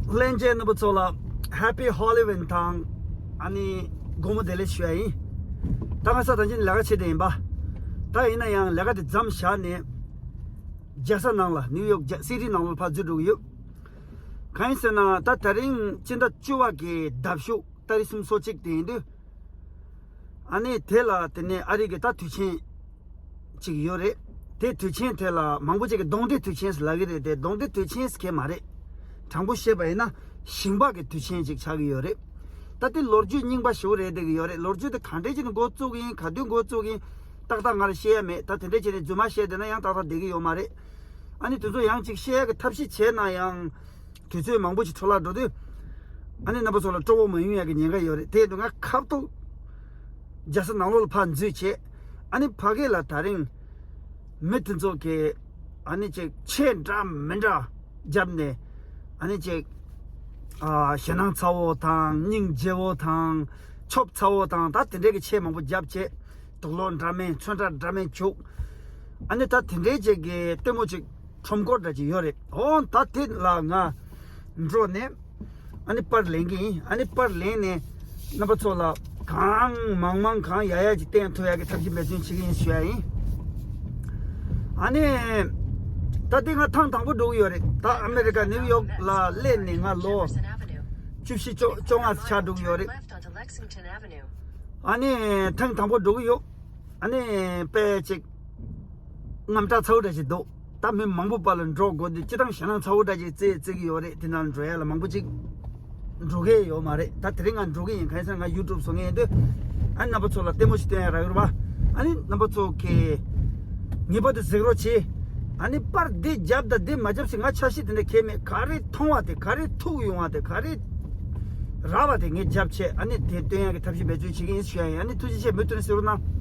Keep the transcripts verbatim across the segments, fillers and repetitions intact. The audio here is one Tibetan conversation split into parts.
ལྷན་རྒྱས་རྣམ་པ་ཚོ་ལ་Happy Halloween དང་ཨ་ནི་དགོང་མོ་བདེ་ལེགས་ཞུ་ཡ་ཡིན། ད་ང་ས་ཐང་ཆེན་ལས་ཀ་བྱེད་བསྡད་ཡིན་པ། ད་ཡིན་ན་ཡང་ལས་ཀ་དེ་མཚམས་བཞག་ནས་རྒྱལ་ས་ནང་ལ་ནིའུ་ཡོག་རྒྱ་སི་ཊི་ནང་ལ་ཕར་འཛུལ་འགྲོ་གི་ཡོད། གང་ཡིན་ཟེར་ན་ད་དེ་རིང་སྤྱི་ཟླ་བཅུ་པ་གི་ཟླ་གཞུག་ཏ་རིག་སུམ་ཅུ་སོ་གཅིག་དེ་ཡིན་དུས། ཨ་ནི་དེ་ལ་དེ་ནས་ཨ་རི་གི་ད་དུས་ཆེན་ཅིག་ཡོད་རེད། དེ་དུས་ཆེན་དེ་ལ་མང་པོ་ཅིག་གིས་གདོང་འདྲེ་དུས་ཆེན་ཟེར་ལབ་ཀྱི་རེད་དེ། གདོང་འདྲེ་དུས་ཆེན་ཟེར་མཁན་མ་རེད། དྲང་པོ་བཤད་པ་ཡིན་ན་ཞིང་པ་གི་དུས་ཆེན་ཅིག་ཆགས་ཀྱི་ཡོད་རེད། ད་དེ་ལོ་རྒྱུས་རྙིང་པ་ཞིག་རེད་བསྡད་ཀྱི་ཡོད་རེད། ལོ་རྒྱུས་དེ་ག་འདྲས་ཅིག་ནས་འགོ་བཙུགས་ཡིན། ག་དུས་འགོ་བཙུགས་ཡིན། ཏག་ཏག་ང་ལ་བཤད་ཡ་མེད། ད་དེ་འདྲས་བྱས་ནས་རྫུན་མ་བཤད་བསྡད་ན་ཡང་ཏག་ཏག་བསྡད་ཀྱི་ཡོད་མ་རེད། ཨ་ནི་དེ་ཚོ་ཡང་ཅིག་བཤད་ཡ་གི་ཐབས་ཤེས་བྱས་ན་ཡང་། དུས་ཚོད་མང་པོ་ཞིག་འཕྲོ་བརླག་འགྲོ་དུས། ཨ་ནི་རྣམ་པ་ཚོ་ལ་སྤྲོ་བོ་མ་ཡོང་ཡ་གི་ཉེན་ཁ་ཡོད་རེད། དེ་ཡིན་དུས་ང་ཁ་ཐུག་རྒྱལ་ས་ནང་ལོགས་ལ་ཕར་འཛུལ་བྱས། ཨ་ནི་ཕ་གི་ལ་དེ་རིང་མི་དེ་ཚོ་གིས་ཨ་ནི་ཅིག་ཆས་འདྲ་མི་འདྲ་བརྒྱབ་ནས། ཨ་ནི་ཅིག་ཨ་ཞེད་སྣང་ཚ་བོ་དང་སྙིང་རྗེ་བོ་དང་ཆོབ་ཚ་བོ་དང་ད་དེ་འདྲའི་གི་ཆས་མང་པོ་བརྒྱབ་བྱས། དུག་སློག་འདྲ་མིན་ཚོན་ཁྲ་འདྲ་མིན་བྱུགས། ཨ་ནི་ད་དེ་འདྲའི་ཅིག་གི་ལྟད་མོ་ཅིག་ཁྲོམ་སྐོར་འདྲ་ཅིག་ཡོད་རེད། འོ་ད་དེ་ལ་ང་འགྲོ་ནས་ཨ་ནི་པར་ལེན་གི་ཡིན། ཨ་ནི་པར་ལེན་ནས་རྣམ་པ་ཚོ་ལ་གང་མང་མང་གང་ཡག་ཡག་ཅིག་བསྟན་ཐུབ་ཡག་གི་ཐབས་ཤེས་འབད་བརྩོན་བྱེད་ཀྱི་ཡིན་ཞུ་ཡ་ཡིན། ཨ་ནི་ད་དེ་ང་ཐེངས་དང་པོ་འགྲོ་གི་ཡོད་རེད། ད་ཨ་མེ་རི་ཀ་ནིའུ་ཡོག་ལ་སླེབས་ནས་ང་ལོ་བཅུ་བཞི་བཅོ་བཅོ་ལྔ་ཆགས་འགྲོ་གི་ཡོད་རེད། ཨ་ནི་ཐེངས་དང་པོ་འགྲོ་གི་ཡོད། ཨ་ནི་དཔེ་ཅིག་དངངས་སྐྲག་ཚ་བོ་འདྲ་ཞིག་འདུག་ད་མི་མང་པོ་བར་ལ་འགྲོ་དགོས་དུས་སྤྱིར་བཏང་ཞེད་སྣང་ཚ་བོ་འདྲ་ཞིག་བརྩི་བརྩི་གི་ཡོད་རེད། དེ་ནང་འགྲོ་ཡ་ལ་མང་པོ་ཅིག་འགྲོ་གི་ཡོད་མ་རེད། ད་དེ་རིང་ང་འགྲོ་གི་ཡིན། གང་ཡིན་ཟེར་ན་ང་ཡུ་ཊུབ་བཟོ་མཁན་ཡིན་དུས། ཨ་ནི་རྣམ་པ་ཚོ་ལ་ལྟད་མོ་ཞིག་སྟོན་ཡ་རག་ཡོད་རེད་པ། ཨ་ནི་རྣམ་པ་ཚོ་གིས་ངེས་པར་དུ་གཟིགས་རོགས་བྱེད། ཨ་ནི་པར་འདི་བརྒྱབ་དང་འདི་མ་བརྒྱབ་ཟེར་ང་འཆར་གཞི་དེ་འདྲ་གང་ཡང་མེད། ག་རེ་མཐོང་བ་དེ། ག་རེ་ཐུག་ཡོང་བ་དེ། ག་རེ་རག་པ་དེ་ངས་རྒྱབ་བྱས། ཨ་ནི་དེ་སྟོན་ཡག་གི་ཐབས་ཤེས་འབད་བརྩོན་བྱེད་ཀྱི་ཡིན་ཞུ་ཡ་ཡིན། ཨ་ནི་ཐུགས་རྗེ་ཆེ། མུ་མཐུད་ནས་གཟིགས་རོགས་གནང་།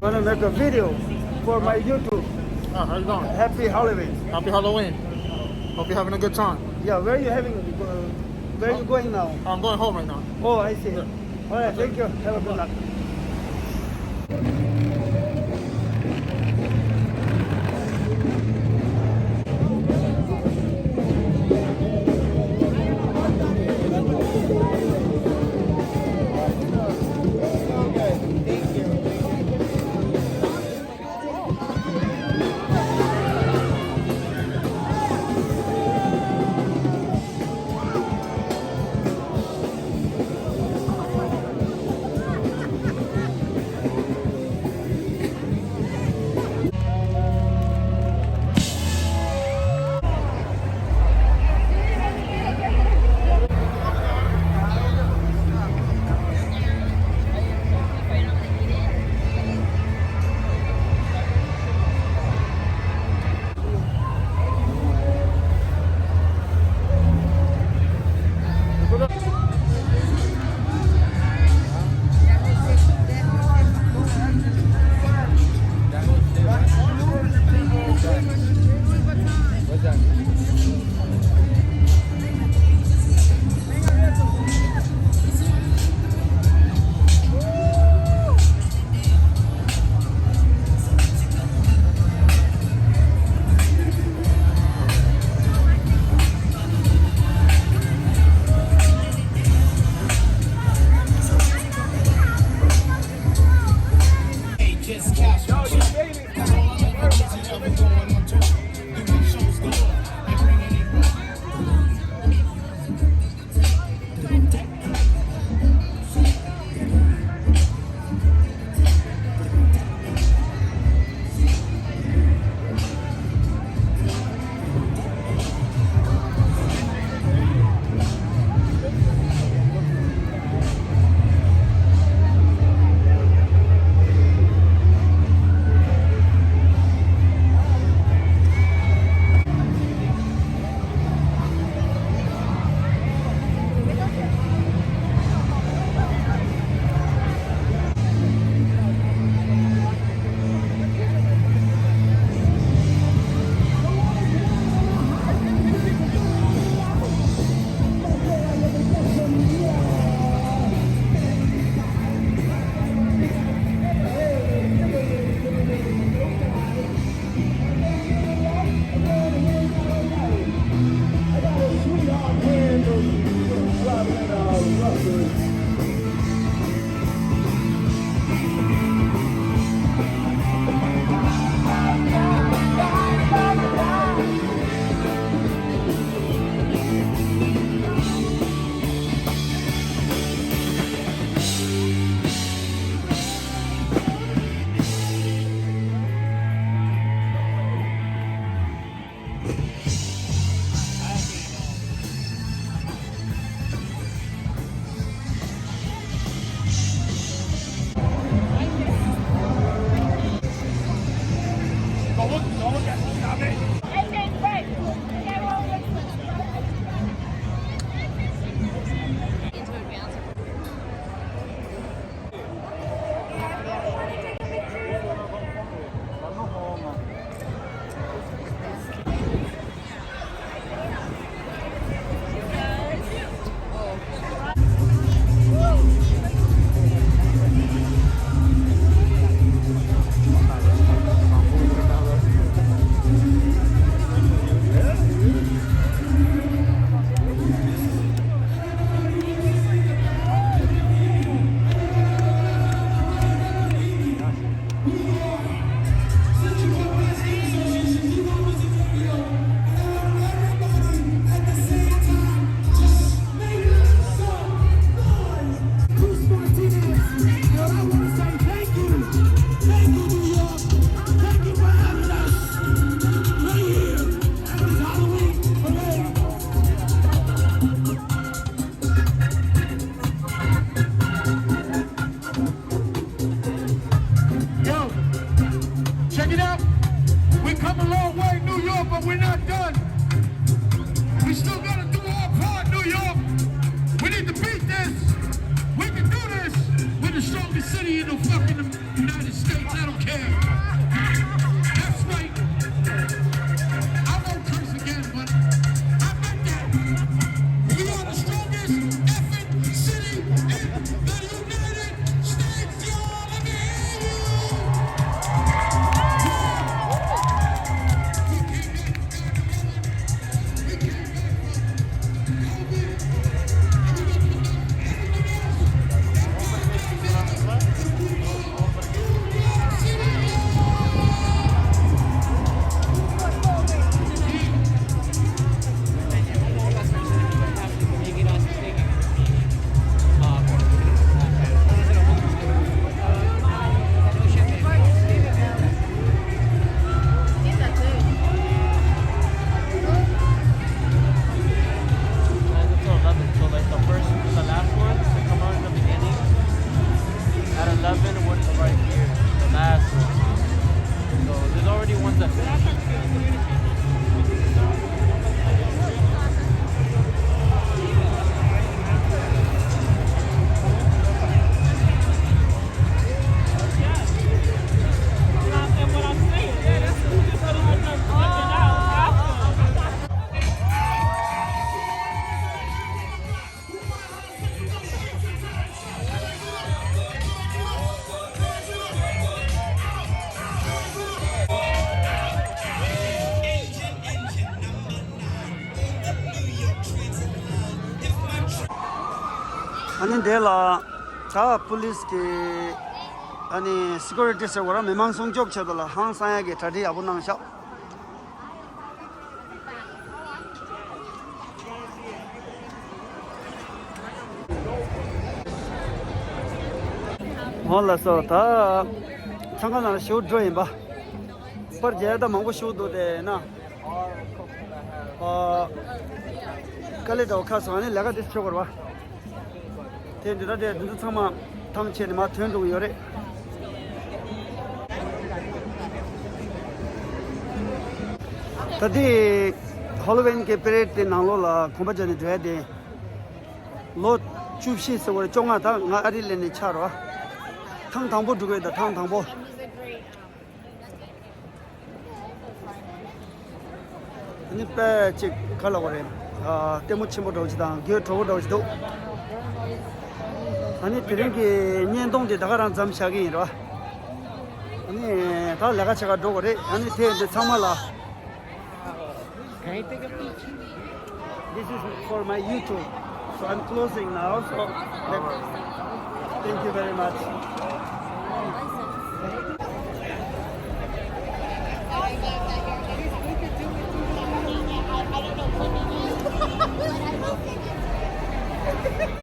Wanna make a video for my YouTube. Ah, how you doing? Happy Halloween. Happy Halloween. Hope you're having a good time. Yeah, where are you having? Uh, where are you going now? I'm going home right now. Oh, I see. All right, thank you. Have a good luck. ཨ་ནི་འདི་ལ་ད་པུ་ལིས་ཀྱི་ཨ་ནི་སི་ཀུ་རི་ཊི་ཟེར་བ་ར་མི་མང་སྲུང་སྐྱོབ་ཆེད་དུ་ལ་ཧང་སང་ཡ་གི་གྲ་སྒྲིག་ཡག་པོ་གནང་ཤག་འོ་ལགས་སོ། ད་འཚང་ཁ་ནང་ལ་ཞུ་འགྲོ་ཡིན་པ། པར་རྒྱག་ཡ་ད་མང་པོ་ཞུ་འདུག་དེ་ན། ཨ། དཀའ་ལས་འདྲ་བོ་ཁག་སོང་ཨ་ནི་ལས་ཀ་དེ་ཆོག་གི་རེད་པ། དེ་འདི་འདྲ་དེ་འདི་ཚོ་ཚང་མ་ཐང་ཆད་ནས་མར་ཐོན་འགྲོ་གི་ཡོད་རེད། ད་ལྟའི་ཧ་ལོ་ཝིན་གྱི་པེ་རེ་ཌི་དེ་ནང་ལོགས་ལ་གོམ་པ་རྒྱག་ནས་འགྲོ་ཡ་དེ། ལོ་བཅུ་བཞི་ཟེར་བ་རེད། བཅོ་ལྔ། ད་ང་ཨ་རི་སླེབས་ནས་ཆགས་རེད་པ། ཐེངས་དང་པོ་འགྲོ་གི་ཡོད། ད་ཐེངས་དང་པོ། ཨ་ནི་དཔེ་ཅིག་ག་ལབ་དགོས་རེད། ཨ། ལྟད་མོ་ཆེན་པོ་འདྲ་བོ་ཅིག་དང་དགོད་བྲོ་བོ་འདྲ་བོ་ཅིག་འདུག་ཨ་ནི་དེ་རིང་གི་བརྙན་ཐུང་དེ་ད་ག་རང་མཚམས་བཞག་གི་ཡིན་རེད་པ། ཨ་ནི་ད་ལས་ཀ་བྱེད་གར་འགྲོ་དགོས་རེད། ཨ་ནི་དེ་འདི་ཚང་མ་ལ། Can I take a picture? This is for my YouTube. So I'm closing now. So let, thank you very much.